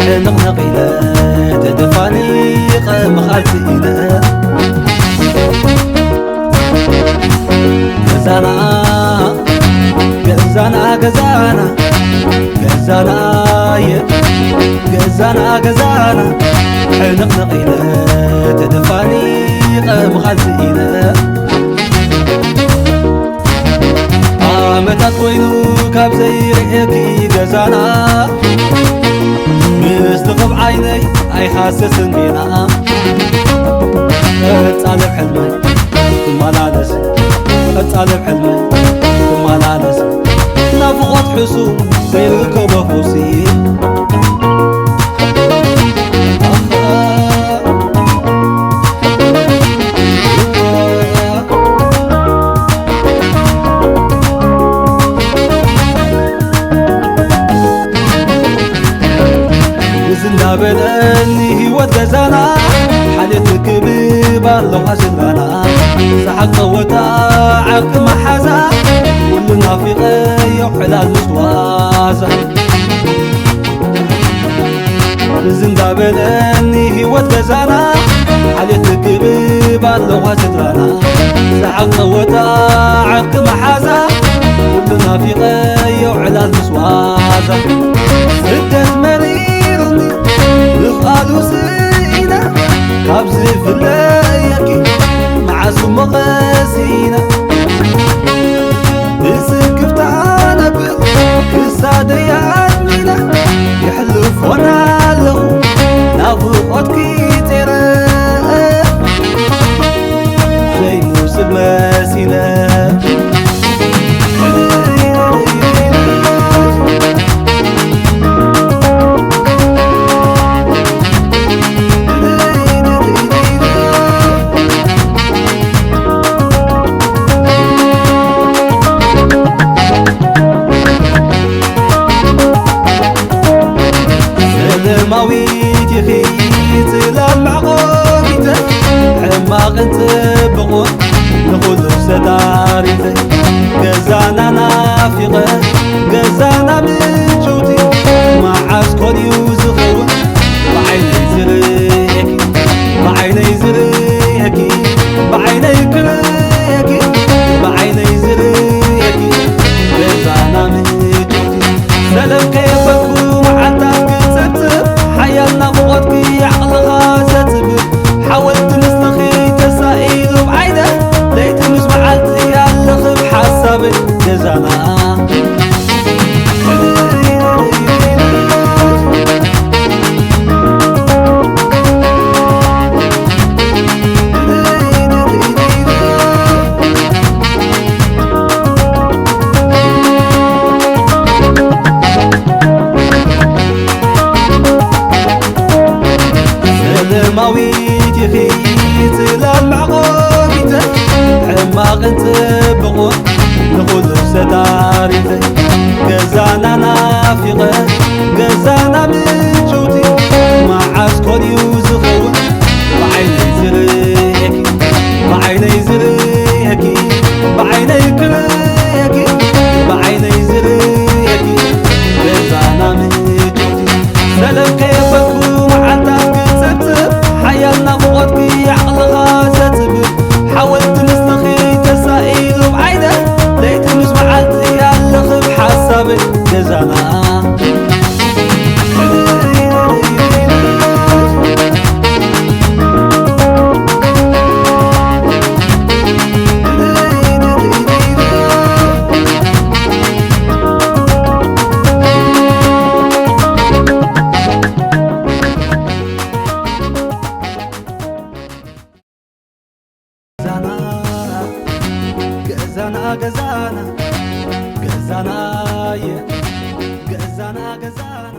ሕንቕንቕ ኢለ ተደፋኒቐ መኻልቲ ኢለ ገዛና ገዛና ገዛና ገዛና የ ገዛና ገዛና ሕንቕንቕ ኢለ ተደፋኒቐ መኻልቲ ኢለ ዓመታት ኮይኑ ካብ ዘይርእየኪ ገዛና ምስቲ ክብ ዓይነይ ኣይሃሰስን ጌና ቀጻልብ ሕልመይ ትመላለስ ቀጻልብ ሕልመይ ትመላለስ ናፍቖት ሕሱም ዘይርከቦ ፈውሲ እዚ እንዳበለኒ ህይወት ገዛና ሓልየት ክብብ ኣለኻ ስድራና ሰሓቅ ጸወታ ዓርቂ መሓዛ ኩሉ ናፊቐዮ ዕላል ምስ ዋዛ እዚ እንዳበለኒ ህይወት ገዛና ሓልየት ክብብ ኣለኻ ስድራና ሰሓቅ ጸወታ ዓርቂ መሓዛ ኩሉ ናፊቐዮ ዕላል ምስ ዋዛ ስደት መሪሩኒ ምኽኣሉ ስኢነ ካብ ዝፍለየኪ መዓስ እሞ ቀሲነ ብስክፍታ ነብር ክሳደይ ኣድሚነ የሕልፎን ኣለኹ ናፍቖትኪ ጸረ ዘይምውስድ መሲለ ሰለማዊት ኢኺ ጽላል ማዕቆቢተ ሕማቕን ጽቡቑን ንኹሉ ሰታሪተ ገዛና ናፊቐ ገዛና ምችውቲ መዓስ ኮን እዩ ዝኸውን ብዓይነይ ዝርእየኪ ብዓይነይ ዝርእየኪ ብዓይነይ ክርእየኪ ብዓይነይ ዝርእየኪ ገዛና ምችውቲ ሰለም ከየበልኩ መዓልታት ክጽብጽብ ሓያል ናፍቖትኪ ዓቕልኻ ዘጽብብ ሓወልቲ ምስልኺ ተሳኢሉ ብዓይነ ለይቲ ምስ መዓልቲ ኣለኽብ ሓሳበይ ገዛና ሰለማዊት ኢኺ ጽላል ማዕቆቢተ ሕማቕን ጽቡቑን ንኹሉ ሰታሪተ ገዛና ናፊቐ ገዛና ምችውቲ መዓስ ኮን እዩ ዝኸውን ብዓይነይ ዝርእየኪ ብዓይነይ ዝርእየኪ ብዓይነይ ክርእየኪ ብዓይነይ ዝርእየኪ ገዛና ምችውቲ ሰለም ከየበልኩ መዓልታት ክጽብጽብ ሓያል ናፍቖትኪ ዓቕልኻ ዘጽብብ ሓወልቲ ምስልኺ ተሳኢሉ ብዓይነ ለይቲ ምስ መዓልቲ ኣለኽብ ሓሳበይ ገዛና ገዛና ገዛና ገዛና ገዛና የ ገዛና ገዛና